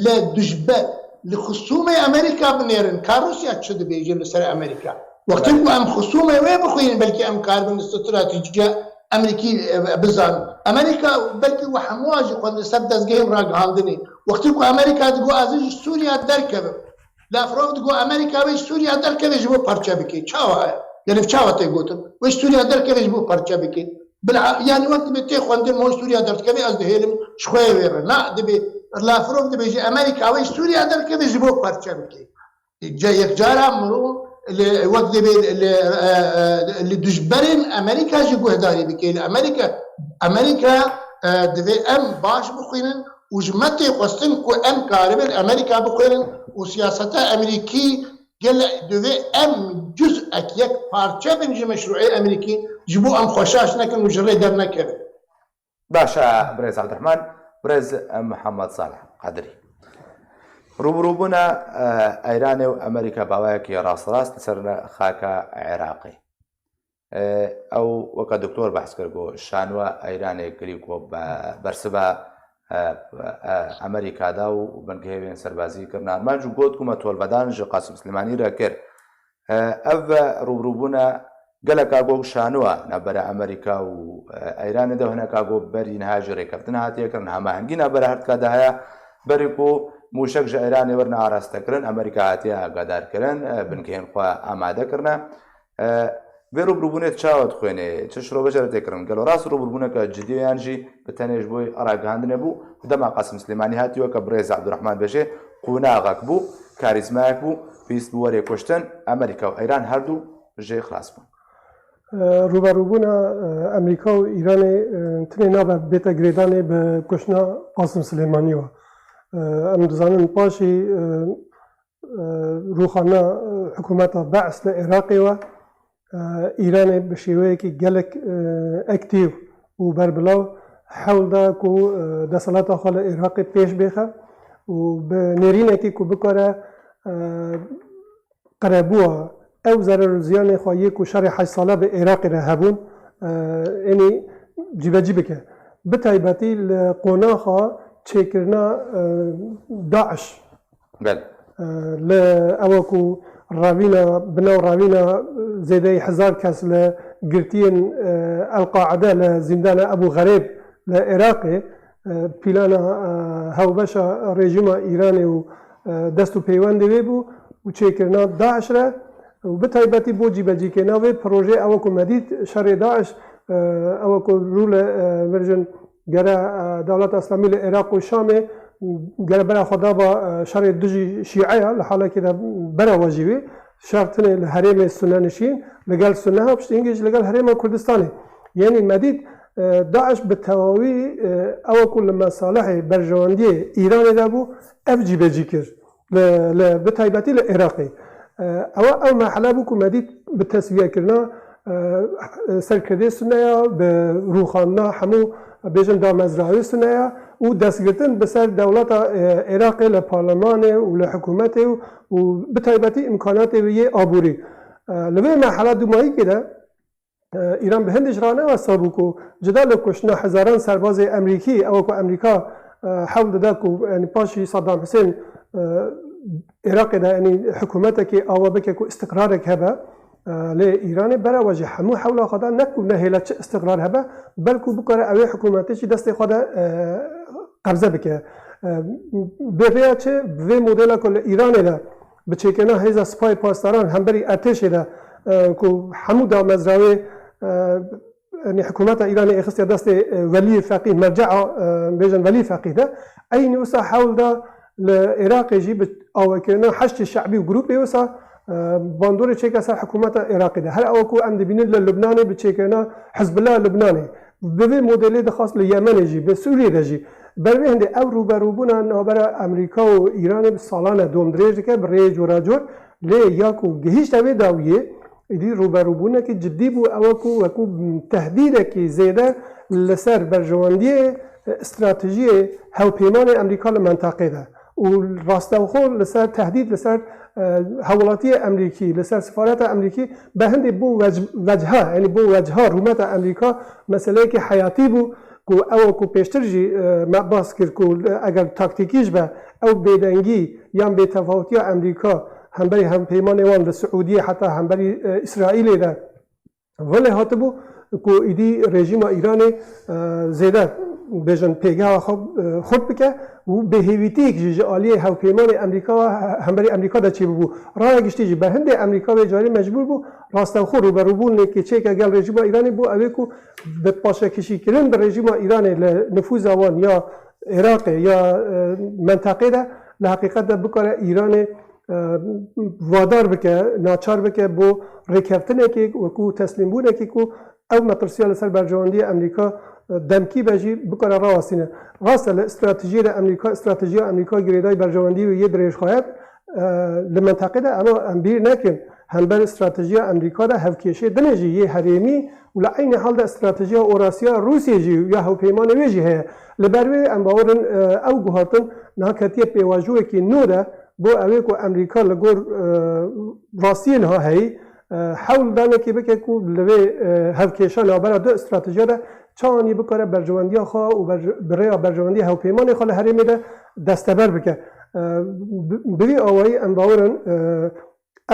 li dijber, li xisûmê Amerîka binêrin. Ka Rûsya çi dibêje li ser Amerîka? Wextê ku em xisûmê wê bixwînin, belkî em karibin stratejiya Amerîkî, e, bizanin. Amerîka belkî we hemû jî xwendin ser dezgehên ragihandinê. Wextê ku Amerîka digot, ez ê ji Sûriya derkevim. Lavrov digot, Amerîka wê ji Sûriya derkeve ji bo parçe bike. Çawa ye? Yanî çawa tê gotin? Wê ji Sûriya derkeve ji bo parçe bike. Bila, yanî wek dibê tê xwendin, mo ji Sûriya derdikeve, ez dihêlim ji xwe yê wê re. Na, dibê Lavrov dibêje Amerîka wê Sûriya derkeve ji bo parçe bike. Ca-, yek cara mirov li, wek dibê li, e, e, li dijberên Amerîka jî guhdarî bike. Li Amerîka, Amerîka, e, divê em baş bixwînin û ji me tê xwestin ku em karibin Amerîka bixwînin û siyaseta Amerîkî gele divê em cuz'ek, yek parçe bin ji meşrûê Amerîkî ji bo em xweşaş nekin û ji rê dernekevin. Baş e, birêz Abdurrahman, birêz Mihemed Salih Qadirî. Rûbirûbûna, e, Îranê û Amerîka bi awayekî rasterast li ser xaka Iraqê. E, ew weke doktor behs kir ku şanwa Îranê kirî ku be-, bersiva, e, e, Amerîka da û bingehê wê yên serbazî kirin armanc û got ku me tolvedan ji Qasim Silêmanî re kir. E, ev rûbirûbûna geleka ku şanwa navbera Amerîka û, e, Îranê de hineka ku berî niha jî rêkeftin hatiye kirin, hemahengî navbera her dika de heye. Berî ku mûşek ji Îranê werine araste kirin, Amerîka hatiye agahdar kirin, e, bingehên xwe amade kirine. E, vê rûbirûbûnê çawa dixwêne? Çi şirovê jê re tê kirin? Gelo rast rûbirûbûneke cidî ye yan jî bi tenê ji bo ragihandinê bû? Dema Qasim Silêmanî hatî weke birêz Abdurrahman bêje, qonaxek bû, karîzmayek bû, pêwîst bû werê kuştin, Amerîka û Îran her du jê xilas bûn. Rûberûbûna, e, Amerîka û Îranê, e, tenê nabe bête girêdanê bi kuştina Qasim Silêmanî we. E, em dizanin paşî, e, e, rûxandina, e, hikûmeta Beis li Iraqê we, e, Îranê bi şêweyekî gelek, e, ektîv û berbilaw hewl da ku, e, desthilata xwe li Iraqê pêş bêxe û bi nêrînekî ku bikare, e, qerebûya ew zerer û ziyanê xwe yê ku şerê heşt sala bi Iraqê re hebûn, e, enî cîbecî bike. Bi taybetî li qonaxa çêkirina, e, DAIŞ. Belê. E, li ewa ku revîna, bi nav revîna zêdeyî hezar kes li girtiyên, e, El-Qaide li zîndana Ebû Xerêb li Iraqê, e, plana, e, hewbeşa rejîma Îranê û, e, dest û peywendê wê bû û çêkirina DAIŞ re û bi taybetî bo cîbecîkirina vê projeyê ewa ku me dît şerê DAIŞ, e, ewa ku rû li, e, vir jin gere, e, Dewleta Îslamî li Iraq û Şamê gere bera xwe daba, e, şerê dijî Şîeya, li halekê de bera we jî wê şer tenê li herêmê Sunne nişîn, li gel Sunne ha, piştî hingê jî li gel herêma Kurdistanê. Yenî me dît, e, DAIŞ bi tewawî, e, ewa ku li mesalihê berjewendiyê Îranê de bû, ev cîbecî kir. Li, li, bi taybetî li Iraqê. E, ewa ew merhele bû ku me dît bi teswiyekirina, e, serkirdê Sunne ya, bi rûxandina hemû bêjin damezrayê Sunne ya û destgirtin bi ser dewleta, e, Iraqê li parlemanê û li hikûmetê û, û bi taybetî îmkanatê wê yê aborî. E, li vê merhela dûmayîkê de, e, Îran bi hindê jî ranewesta bû ku cida li kuştina hezaran serbazê Emerîkî, ew ku Emerîka, e, hewl dida ku, yanî paşî Saddam Husên, e, Iraqê de, yanî hikûmetekê awa bike ku îstiqrarek hebe, e, lê Îranê bera we jî hemû hewla xwe da ne ku nehêle çi îstiqrar hebe, belku bikare ew ê hikûmetê jî destê xwe de, e, qebze bike. E, bê vêya çi, bi vê modela ku li Îranê de bi çêkirina hêza sipayê pasdaran hemberî ertêşê de, e, ku hemû damezra wê, e, yanî hikûmeta Îranê êxistiye destê, e, weliyê feqîh, merce'a, e, bêjin weliyê feqîh de, eynî wisa hewl da li Iraqê jî bi awekirina Heşdê Şe'bî û grûpê wisa, e, bandorê çêke ser hikûmeta Iraqê de. Her ewa ku em dibînin li Lubnanê bi çêkirina Hizbullah Lubnanê. Bi vê modelê dixwast li Yemenê jî, bi Sûriyê de jî. Ber vê hindê ev rûberûbûna navbera Amerîka û Îranê bi salan e dom dirêj dike, bi rêyê cora cor. Lê ya ku gihîşte vê dawiyê, êdî rûberûbûnekî cidî bû, ew e ku wekû tehdîdekî zêde li ser berjewendiyê, e, stratejiyê hewpêmanê Amerîka li menteqê de û rastewxo li ser tehdîd li ser, e, hewlatiyê Amerîkî, li ser sifareta Amerîkî be hindê bo wec-, wecha, yanî bo wecha rûmeta Amerîka meseleyekî heyatî bû ku ew ku pêştir jî, e, me bas kir ku eger taktîkî jî be ew bêdengî yan bêtefawtiya Amerîka hemberî hevpeymanê wan li Siûdiyê heta hemberî, e, Îsraîlê de welê hatibû ku îdî rejîma Îranê, e, zêde bêjin pêgeha xwe, e, xurt bike û bêhêvîtiyek jî ji aliyê hevpeymanê Amerîka, hemberî Amerîka de çêbibû. Raya giştî jî ber hindê Amerîka vê carî mecbûr bû rastewxo rûberûbûnekê çêke gel rejîma Îranê bo ew ê ku bi paşekişîkirin bi rejîma Îranê li nifûza wan ya Iraqê ya, e, menteqê de li heqîqet de bikare Îranê, e, vadar bike, naçar bike bo rêkeftinekê wekû teslîmbûnekê ku ew metirsiya li ser berjewendiyê Amerîka, e, demkî be jî bikare rawestîne. Rast e, li stratejiyê de Amerîka, stratejiya Amerîka girêdayî berjewendiyê wê yê dirêjxayet, e, li menteqê de, ema em bîr nekin, hember stratejiya Amerîka de hevkêşê dinê jî yê herêmî û li eynî hal de stratejiya Orasya Rûsiyê jî ya hewpeymanê wê jî heye. Li ber wê em bawer in, e, ew guhartin niha ketiye pêvajoyekî nû de bo ewê ku Amerîka li gor, e, rastiyê niha heyî, e, hewl danekê bike ku li vê, e, hevkêşa navbera du stratejiya de çawanî bikare berjewendiya xwe û berje-, bi rêya berjewendiya hewpeymanê xwe li herêmê de desteber bike. E, bi, bi vî awayî em bawer in, e,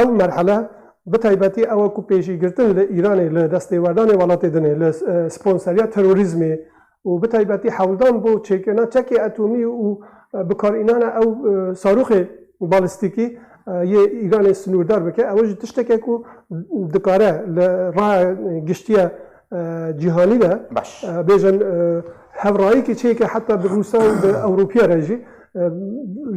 ew merhele bi taybetî ew e ku pêşîgirtin li Îranê, li destêwerdanê welatê dinê, li, e, sponseriya terorîzmê û bi taybetî hewldan bo çêkirina çekê etomî û, e, bikarînana ew, e, sarûxê balîstîkî, e, yê Îranê sinûrdar bike. Ew jî tişteke ku dikare li raya giştiya, e, cîhanî de, Baş. e, bêjin, e, hevrayîkî çêke heta bi Rûsa û bi Ewropiya re jî. E,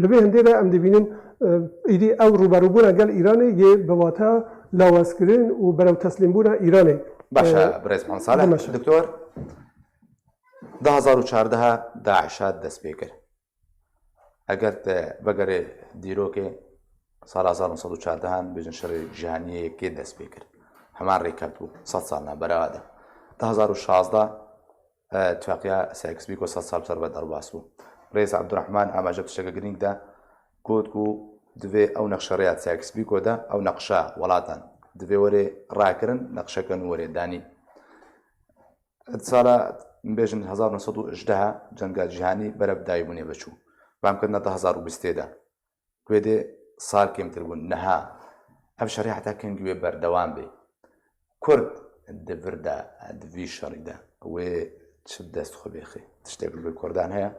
li vê hindê de em dibînin, e, îdî ew rûberûbûna gel Îranê yê bi wata lawazkirin û berew teslîmbûna Îranê. Baş e, E, birêz Mihemed Salih. Bimeşe. Doktor, du hazar û çardeh DAIŞa dest pê kir. Eger te vegerê dîrokê, sala hezar neh sed û çardeh bêjin şerê cîhaniyê yekê dest pê kir. Heman rêkevt bû. Sed sal navbera de. Du hazar û şazdeh, e, tifaqiya Sykes-Picot sed sal ser ve derbas bû. Rêz Abdurrahman amaje tişteke girîng de got ku divê ew nexşe rêya Sykes-Picot de ew neqşa welatan divê were rakirin, neqşeke nû were danî. Di sala, em bêjin, hezar neh sed û hejdeh cenga cîhanî berev dayîbûnê ve çû. Ve em ketine du hezar û bîstê de. Wê dê sal kêmtir bûn. Niha ev şerê heta kengî wê berdewam bê. Kurd di vir de, di vî şerî de wê çi dest xwe bêxê? Tiştek li vir Kurdan heye?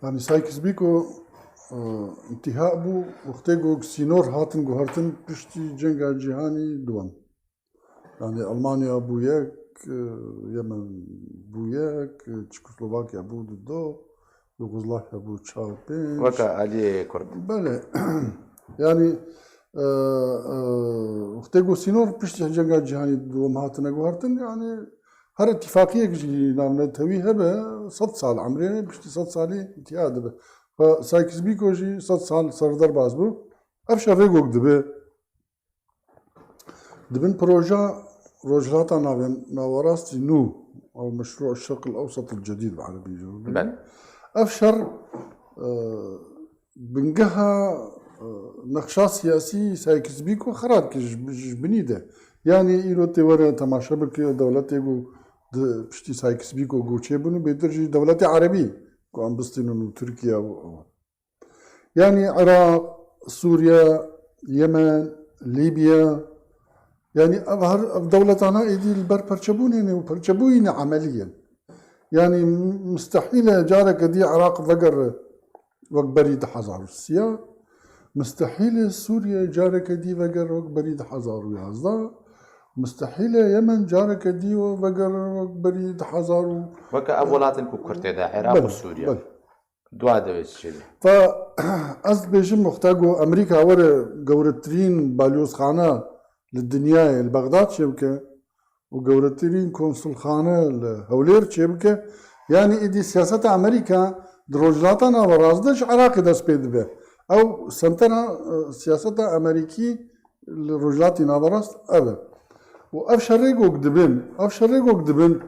Yanî Sykes-Picot, e, întîha bû wextê ku sînor hatin guhertin piştî Cenga Cîhanî Duwem. Yanî Almanya bû yek, e, Yemen bû yek, e, Çekoslovakya bû du do, Yugoslavya bû çar pênc. Weke aliyê Kurd. Belê. Yanî, e, e, wextê ku sînor piştî Cenga Cîhanî Duwem hatine guhertin, yanî her îtîfaqiyek jî navnetewî hebe, sed sal emrê, piştî sed salî întîha dibe. Ve Sykes-Picot jî sed sal serderbas bû. Ev şer rêgok dibe. Di bin proja Rojhilata Navên-, Nawerastî nû, ew meşrû Şerq el Ewsat el Cedîd bi erebî jî. Belê. Ev şer, e, bingeha, e, nexşa siyasî Sykes-Picot xera dike ji, ji binî de. Yanî îro tê were temaşe bike, dewletê ku di piştî Sykes-Picot ku çêbûn û bêtir jî dewletê erebî ku em bistînin û Tirkiye û ew. Yanî Iraq, Sûriye, Yemen, Lîbya, yanî ev her, ev dewletana êdî li ber perçebûnê ne û perçebûyî ne emelî ye. Yanî mistehîl e careke dî Iraq vegere wek berî du hezar û sî ya, mistehîl e Sûriye careke dî vegere wek berî du hezar û yazdeh, mistehîl e Yemen careke dî vegere wek berî du hezar û Weke ev welatên ku Kurd tê de, Iraq û Belê, Sûriye. belê. Dua divê çi çêbe? Fa ez dibêjim wexta ku Amerîka were gewretirîn balyozxane li dinyayê li Bexdad çêbike û gewretirîn konsulxane li Hewlêr çêbike, yanî êdî siyaseta Amerîka di Rojhilata Naverast de ji Iraqê dest pê dibe. Ew sentera, e, siyaseta Amerîkî li Rojhilatî Naverast ev e. Û ev şerê gok dibin, ev şerê gok dibin,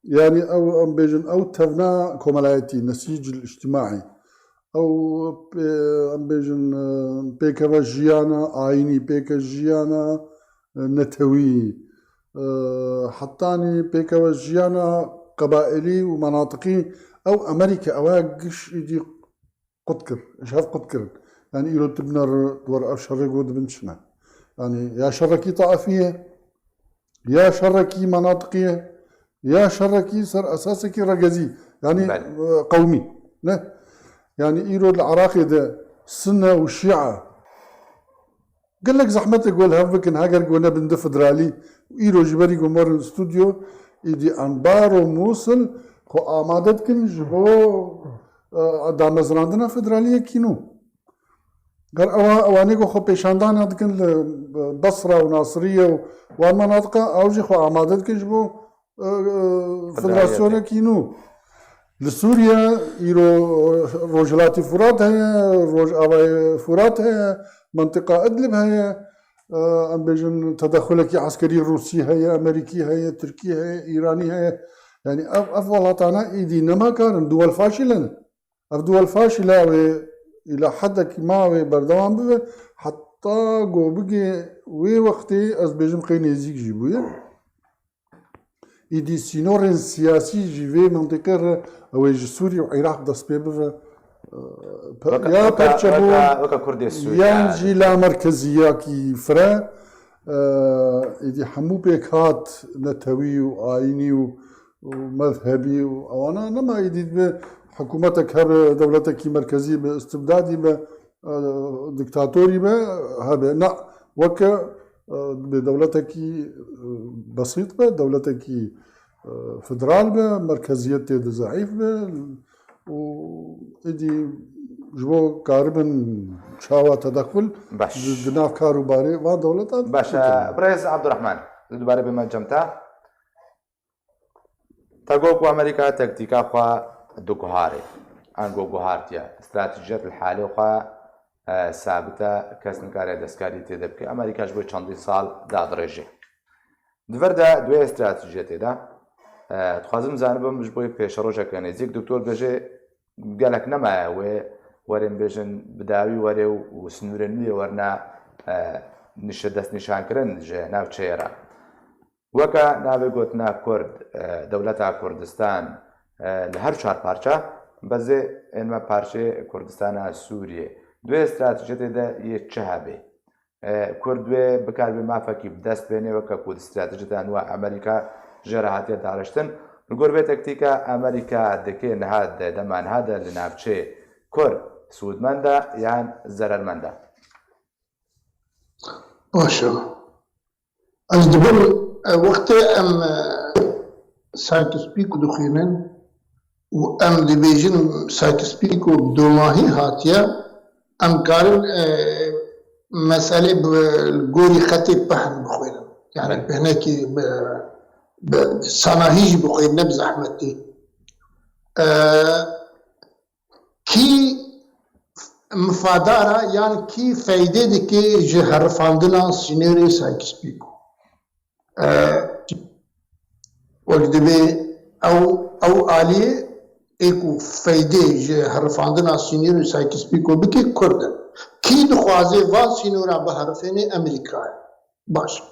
Yanî ew, em bêjin, ew tevna komelayetî, nesîc el-îctimaî, ew, pê-, em bêjin, e, pêkeve jiyana ayînî, pêke jiyana, e, netewî, e, hetanî pêkeve jiyana qebaîlî û menatiqî, ew Amerîka, ew giş êdî qut kir, ji hev qut kirin. Yanî îro tu binere, tu were ev şerê ku dibin çi ne? Yanî ya şerekî taifî ye, ya şerekî menatiqî ye, ya şerekî ser esasekî regezî, yanî, Belê. e, qewmî. Ne? Yanî îro li Iraqê de Sunne û Şia Gelek zehmet e ku li hev bikin, heger ku nebin du federalî, îro ji berî ku me rin stûdyo, Îdî Enbar û Mûsil xwe amade dikin ji bo, e, damezrandina federaliyekî nû. Ger ewa, ewanê ku xwe pêşandana dikin li Besra û Nasiriye û wan menatiqa, ew jî xwe amade dikin ji bo, e, e, federasyonekî nû. Li Sûriye îro Rojhilatî Furat heye, Rojavayê Furat heye, mentiqa Idlib heye, e, em bêjin tedexulekî eskerî Rûsî heye, Amerîkî heye, Tirkî heye, Îranî heye. Yanî ev, ev welatane îdî nema karin, duwel faşîle ne. Ev duwel faşîle wê îla hedekî ma wê berdewam bibe, heta ku bigê wê wextê ez bêjim qey nêzîk jî bûye. Îdî sînorên siyasî jî vê mentiqê re ew ê ji Sûrî û Iraq dest pê bive. Pe-, Weke, ya weke, perçe bû, weke, weke Kurdê Sûrî yan yani. Jî la merkeziyakî fire, e, îdî hemû pêk hat netewî û ayînî û, û mezhebî û ewana nema îdî dibe hikûmetek hebe, dewletekî merkezî be, istibdadî be, e, diktatorî be, hebe. Na, weke, e, dibê dewletekî, e, besît be, dewletekî, e, federal be, merkeziyet tê de zeîf be û êdî ji bo karibin çawa tedexul Baş. di, di nav kar û barê van dewletan Baş, e, bikin. Birêz Abdurrahman, li dubarê bême cem te. Te got ku Amerîka taktîka xwe diguhare. Ango guhartiye. Stratejiyet li halê xwe, e, sabit e, kes nikare destkarî tê de bike. Amerîka ji bo çendîn sal dadirêje. Di vir de di wê stratejiyetê de, e, dixwazim zanibim ji bo pêşerojeke nêzîk. Doktor bêje gelek nemaye wê werên bêjin bi dawî were û, û sinûrên wî werine, e, nişe destnîşankirin ji navçeyê re. Weke navê gotina Kurd, e, dewleta Kurdistan, e, li her çar parça, bezê ên me parçeyê Kurdistana Sûriyê. Di wê stratejiyetê de yê çi hebe? E, Kurd wê bikaribe mafekî bi dest bêne, weke ku di stratejiyeta nû Amerîka jê re hatiye dareştin. Li gor vê taktîka Amerîka dike niha de, dema niha de li navçeyê Kurd sûdmend e yan zerermend e? Baş e. Ez dibim, e, wextê em, e, Sykes-Picot dixwînin û em dibêjin Sykes-Picot domahî hatiye, em karin, e, meselê bi gorî xetê pehn bixwînin. Yani Belê. Bi hinekî bi, bi sanahî jî bixwînin, ne bi zehmetî. E, Kî mifadar e yan kî feydê dike ji herifandina sînorê Sykes-Picot? E, wek dibê ew, ew aliyê ê ku feydê ji herifandina sînorê Sykes-Picot bike Kurd in. Kî dixwaze van sînora biherifêne Amerîka ye. Baş.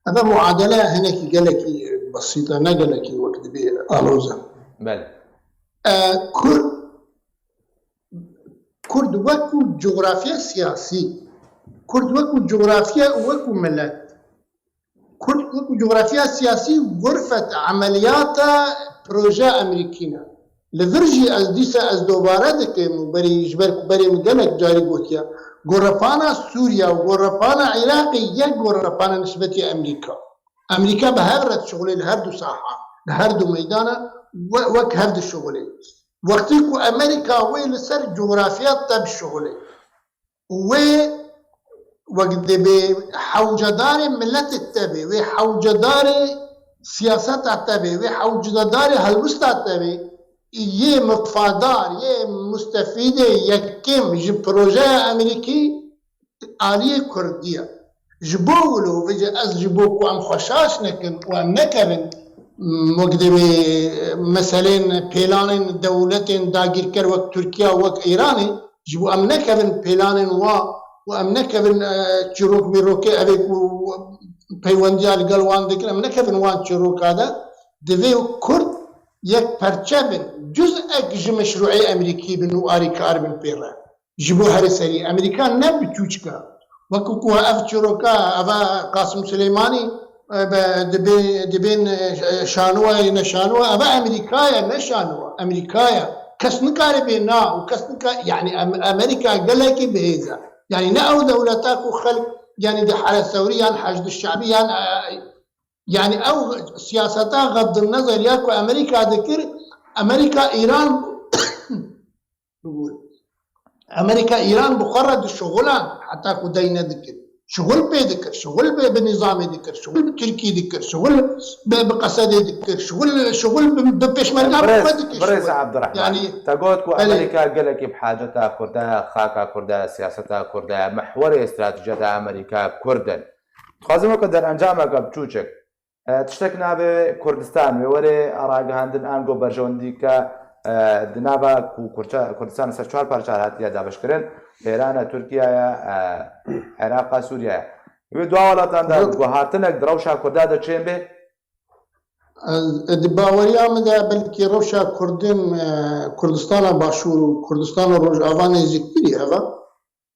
Ev muadele hinekî gelekî besît e, ne gelekî wek dibê aloz e. Belê. E, Kurd, Kurd wekû coğrafya siyasî, Kurd wekû coğrafya û wekû milet, Kurd wekû coğrafya siyasî gurfet emeliyata proje Amerîkî ne. Li vir jî ez dîsa ez dobare dikim û berî, ji ber ku berê min gelek carî gotiye, gorepana Sûriye û gorepana Iraqê yek gorepana nisbetî Amerîka. Amerîka bi hev re dişuxulê li her du saha, li her du meydana we-, wek hev dişuxulê. Wextî ku Amerîka wê li ser cografya te bişuxulê. Wê wek dibê hewcedarê miletê te bê, wê hewcedarê siyaseta te bê, wê hewcedarê helwista te bê, yê mifadar, yê mustefîdê yekem ji projeya Amerîkî aliyê Kurdî ye. Ji bo wilo, vêce ez ji bo ku em xwe şaş nekin û em nekevin, m, wek dibê meselên pêlanên dewletên dagîrker wek Tirkiye, wek Îranê, ji bo em nekevin pêlanên wan û em nekevin, e, çîrok mîrokê evê ku peywendiya li gel wan dikin, em nekevin wan çîroka de, divê Kurd yek perçe bin, cuz'ek ji meşrûê Amerîkî bin û arîkar bin pê re. Ji bo herî serî, Amerîka ne biçûçik e. Wekî ku ev çîroka, eva Qasim Silêmanî, e, be, dibê-, dibên, e, şanowa yê ne şanowa, eva Amerîka ye, ne şanowa. Amerîka ye. Kes nikare bê na û kes nika-, yanî Am-, Amerîka gelekî bihêz e. Yanî ne ew dewleta ku xelk, yanî di Here Sewrî yan Heşd Şebî yan, e, Yani ew siyaseta xeddin nezeriya ku Amerîka dikir, Amerîka Îran bibû. Amerîka Îran bi xwe re dişixulan heta ku dey nedikir. Şixul pê dikir, şixul bi, bi nîzamê dikir, şixul bi Tirkî dikir, şixul bi, bi Qesedê dikir, şixul, şixul bi, bi pêşmerga bi xwe dikir. Birêz Ebdurrahman, yani, te got ku Amerîka gelekî bi haceta Kurda, xaka Kurda, siyaseta Kurda, mehwerê stratejiyeta Amerîka Kurd in. Dixwazim weke derencameke biçûçik, e, tiştek navê Kurdistan wê were ragihandin ango berjewendî ke, e, di nava ku Kurça-, Kurdistan ser çar parçe hatiye dabeşkirin, Êran e, Tirkiye ye, e, Iraq e, Sûriye ye. Wê dua welatan de guhartinek di rewşa Kurda de çên bê? Ez, di baweriya min de belkî rewşa Kurdên, e, Kurdistana Başûr û Kurdistana Rojava nêzîktirî heve.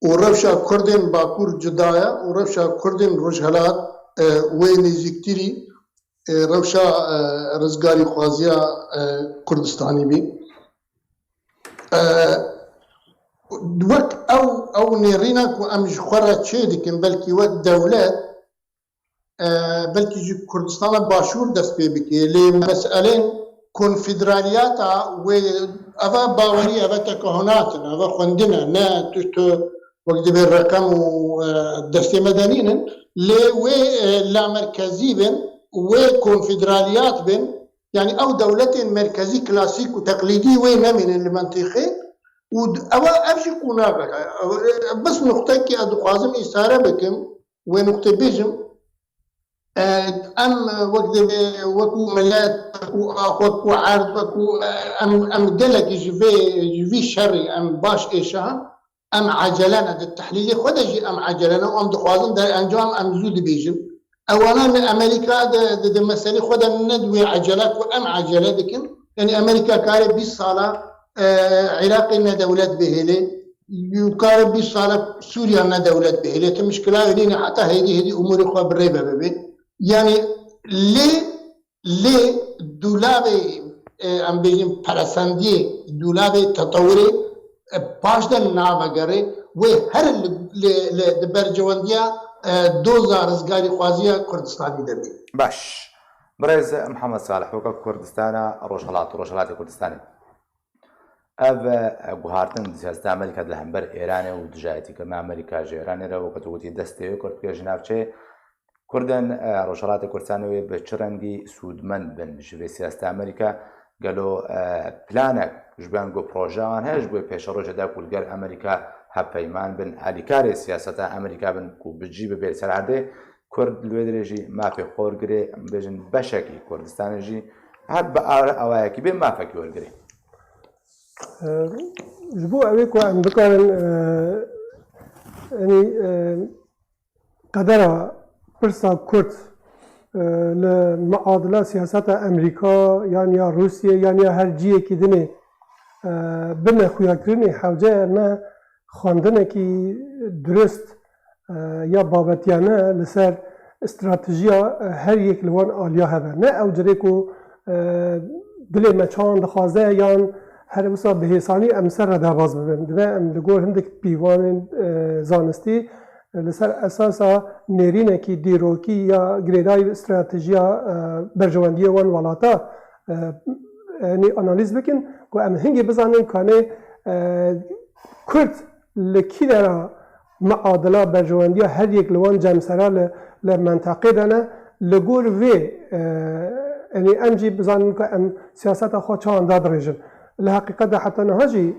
û rewşa Kurdên Bakur cuda ye û rewşa Kurdên Rojhelat, e, wê nêzîktirî, e, rewşa, e, rizgarîxwaziya, e, Kurdistanî bî. E, wek ew, ew nêrîna ku em ji xwe re çê dikin, belkî wek dewlet, e, belkî ji Kurdistana Başûr dest pê bike. Lê meselên konfederaliyata wê, eva bawerî, eva tekehunat in, eva xwendin e, ne tu, tu wek dibê reqem û, e, destê medenî nin. Lê wê, e, lamerkezî bin, wê konfederaliyat bin, yani ew dewletên merkezî klasîk û teqlîdî wê nemînin li mentîqê. Û d-, ewa ev jî qonaxek e. Ew, e, bes nuqtekî ez dixwazim îsare bikim, wê nuqtê bêjim. E, em, e, wek dibê, wekû milet, wekû ax, wekû erd, wekû, e, em, em gelekî ji vê, ji vî şerî em baş êşa, em ecele ne. Di tehlîlê xwe de jî em ecele ne û em dixwazin derencam em zû dibêjin. Ewana li Amerîka de, di, di meselê xwe de ne di wê ecele ku em ecele dikin. Yani Amerîka kare bîst sala, e, Iraqê ne dewlet bihêle, kare bîst sala Sûriya ne dewlet bihêle. Ti mişkila wê nîne heta hêdî hêdî umûrê xwe bi rê ve bibe. Yani lê, lê dûlavê, e, em bêjin peresendiyê, dûlavê tetewirê, e, paş de navegere, wê her li, li, li, di bercewendiya, e, doza rizgarîxwaziya Kurdistanî de bê. Baş. Birêz Mihemed Salih, weke Kurdistana Rojhelat, Rojhelatê Kurdistanê. Ev, e, guhartin di siyaseta Amerîka di hember Îranê û dijayetîkirina Amerîka ji Îranê re, weke tu gotî, destê wê kurt bike ji navçeyê. Kurdên, e, Rojhelatê Kurdistanê wê bi çi rengî sûdmend bin ji vê siyaseta Amerîka? Gelo, e, planek ji bo yan ku projeya wan heye ji bo pêşerojê de ku li gel Amerîka hevpeyman bin, alîkarê siyaseta Amerîka bin ku bi cî bibe li ser erdê? Kurd li wê derê jî mafê xwe wergirê, em bêjin beşekî Kurdistanê jî her bi awayekî bê mafekî wergirê. E, ji bo ew ê ku em bikarin, e, yanî, e, qedera pirsa Kurd, e, li miadila siyaseta Amerîka yan ya Rûsiyê yan ya her ciyekî dinê, e, bine xuyakirinê, hewce ye me xwendinekî dirust, e, ya babetiyane li ser stratejiya, e, her yek li wan aliya hebe. Ne ew cirê ku, e, dilê me çawan dixwaze yan her wisa bi hêsanî em ser re derbaz bibin. Divê em li gor hindik pîvanên, e, zanistî, e, li ser esasa nêrînekî dîrokî ya girêdayî stratejiya, e, berjewendiyê wan welata, e, yanî analîz bikin ku em hingê bizanin kanê, e, Kurd li kî dera miadila berjewendiya her yek li wan cemsera li, li menteqê de ne, li gor vê, e, yanî em jî bizanin ku em siyaseta xwe çawan dadirêjin. Li heqîqet de heta niha jî,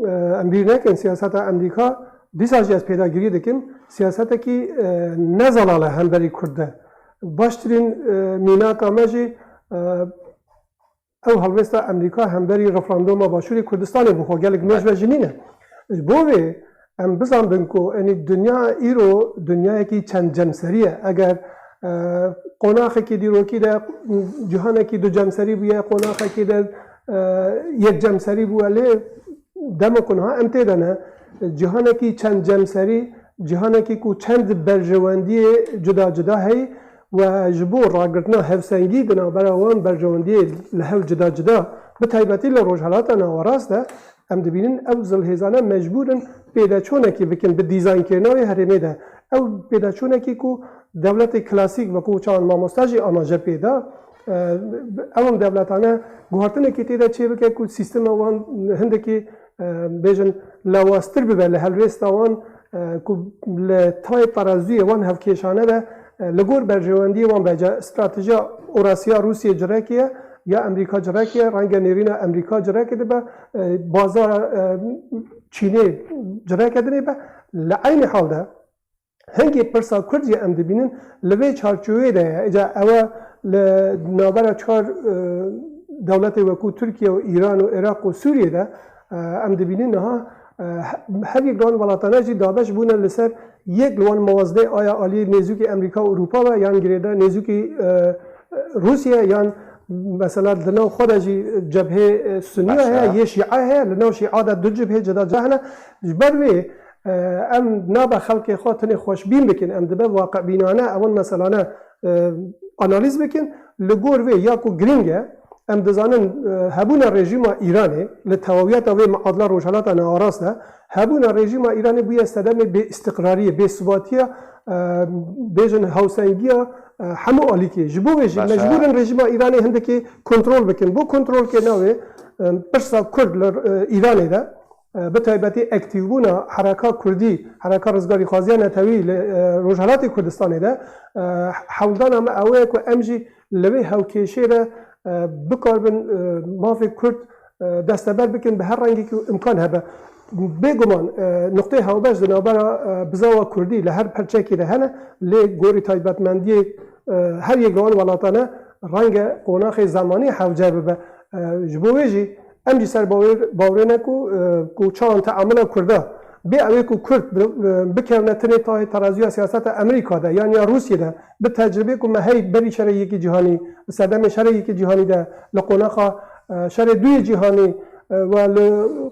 e, em bîr nekin siyaseta Amerîka, dîsa jî ez pêdagirî dikim, siyasetekî, e, ne zelal e hemberî Kurd de. Baştirîn, e, mînaka me jî, e, ew helwêsta Amerîka hemberî referanduma Başûrê Kurdistanê bû, xwe gelek nû ji ve jî nîne. Ji bo vê em bizanbin ku, yanî, dinya îro dinyayekî çend cemserî ye. Eger, e, qonaxekî dîrokî de cîhanekî du cemserî bûye, qonaxekî de, e, yek cemserî bûye, lê dema ku niha em tê de ne, cîhanekî çend cemserî, cîhanekî ku çend berjewendiyê cuda cuda heye, we ji bo ragirtina hevsengî di navbera wan berjewendiyê li hev cuda cuda, bi taybetî li Rojhelata Nawerast de, em dibînin ew zilhêzane mecbûr in pêdaçûnekê bikin bi dîzaynkirina wê herêmê de. Ew pêdaçûnekî ku dewletê klasîk, wekû çawan mamosta jî amaje pê da, e, ew dewletane guhartinekê tê de çêbike ku sîstema wan hindekî, e, bêjin lawaztir bibe li helwêsta wan, e, ku li tayê terazûyê wan hevkêşane be, e, li gor berjewendiyê wan be. Ca stratejiya Orasiya Rûsiyê cirekê ye, ya Amerîka cirekê ye, renge nêrîna Amerîka cirekê dibe, e, bazara, e, Çînê cireke dinê be. Li eynî hal de hingê pirsa Kurd jî em dibînin li vê çarçoveyê de ye. Îca ew e li navbera çar, e, dewletê wekû Tirkiye û Îran û Iraq û Sûriyê de, e, em dibînin niha, e, he-, her yek li wan welatane jî dabeş bûne li ser yek li wan mewazinê, aya alî nêzûkî Amerîka û Ewropa be yan girêdayî nêzûkî, e, Rûsya yan mesela di nav xwe de jî cebhê, e, Sunniya Baş e. heye, yê Şîa heye, li nav Şîa de du cibhê cida cida hene. Ji ber wê, e, em nabe xelkê xwe tenê xweşbîn bikin, em dibe waqi'bînane ewan meselane, e, analîz bikin. Li gor vê ya ku girîng e, em dizanin, e, hebûna rejîma Îranê li tewawiyeta vê miadla Rojhelata Navrast de, hebûna rejîma Îranê bûye sedemê bêîstiqrariyê, bêsivatiya, e, bêjin hewsengiya, e, hemû alîkê. Ji bo vê jî Baş e. mecbûr in rejîma Îranê hindekî kontrol bikin. Bo kontrolkirina wê, e, pirsa Kurd li, e, Îranê de, e, bi taybetî aktîvbûna hereka Kurdî, hereka rizgarîxwaziya netewî li, e, Rojhelatê Kurdistanê de, e, hewldana me ew e ku em jî li vê hewkêşê re, e, bikaribin, e, mafê Kurd, e, desteber bikin bi her rengekî ku imkan hebe. Bêguman, e, nuqteyê hewbeş di navbera, e, bizava Kurdî li her perçekê de hene, lê gorî taybetmendiyê, e, her yek li wan welatane renge qonaxê zemanî hewce bibe. E, ji bo wê jî em jî ser bawêr-, bawrê ne ku, e, ku çawan teamula Kurda bê ew ê ku Kurd bi-, e, bikevne tenê tahê terazûya siyaseta Amerîka de yan ya Rûsiyê de bi tecribê ku me hey berî şerê yekî cîhanî, bi sedemê şerê yekî cîhanî de li qonaxa, e, şerê duyê cîhanî, e, we li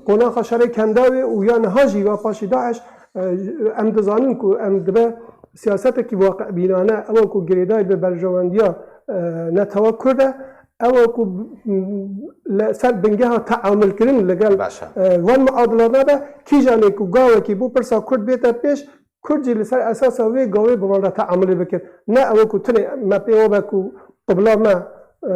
qonaxa şerê Kendawê û ya niha jî ya paşî DAIŞ, e, em dizanin ku em dibe siyasetekî waqi'bînane, ew e ku girêdayî bi berjewendiya, e, netewa Kurd e, ew e ku, m, li ser bingeha teamulkirin li gel, Baş e. e, van muadilana de kîjanê ku gavekî bo pirsa Kurd bête pêş, Kurd jî li ser esasa wê gavê bi wan re teamulê bike. Ne ew e ku tenê me pê we be ku qibla me, e,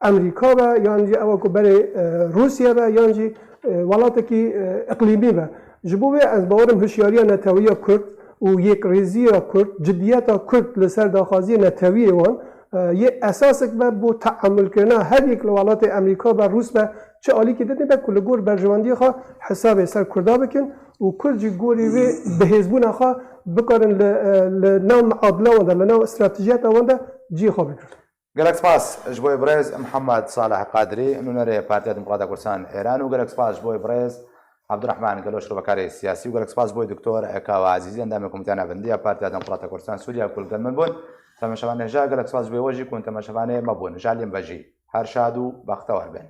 Amerîka be, yan jî ew e ku berê, e, Rûsya be, yan jî, e, welatekî, e, iqlîmî be. Ji bo vê ez bawerim hişyariya netewiya Kurd û yêkrêziya Kurd, cidiyeta Kurd li ser daxwaziya netewiyê wan, e, yê esasek be bo teamulkirina her yek li welatê Amerîka be, Rûs be, çi alîkî dinê be ku li gor berjewendiyê xwe hesabê ser Kurda bikin û Kurd jî gorî vê bihêzbûna xwe bikarin li, e, li nav miadila wan de, li nav stratejiyeta wan de cihê xwe bigrin. Gelek spas ji bo birêz Mihemed Salih Qadrî, nûnerê Partiya Demokrata Kurdistan Êran û gelek spas ji bo birêz Abdurrahman Gelo, şrovekarê siyasî û gelek spas ji bo Doktor Kawa Ezîzî, endamê Komîteya Navendî ya Partiya Demokrata Kurdistan Sûriye ku li gel min bûn. Temaşevanê ja gelek spas ji bo we jî ku temaşevanê me bûn. Ji alî me jî her şad û bextewar bin.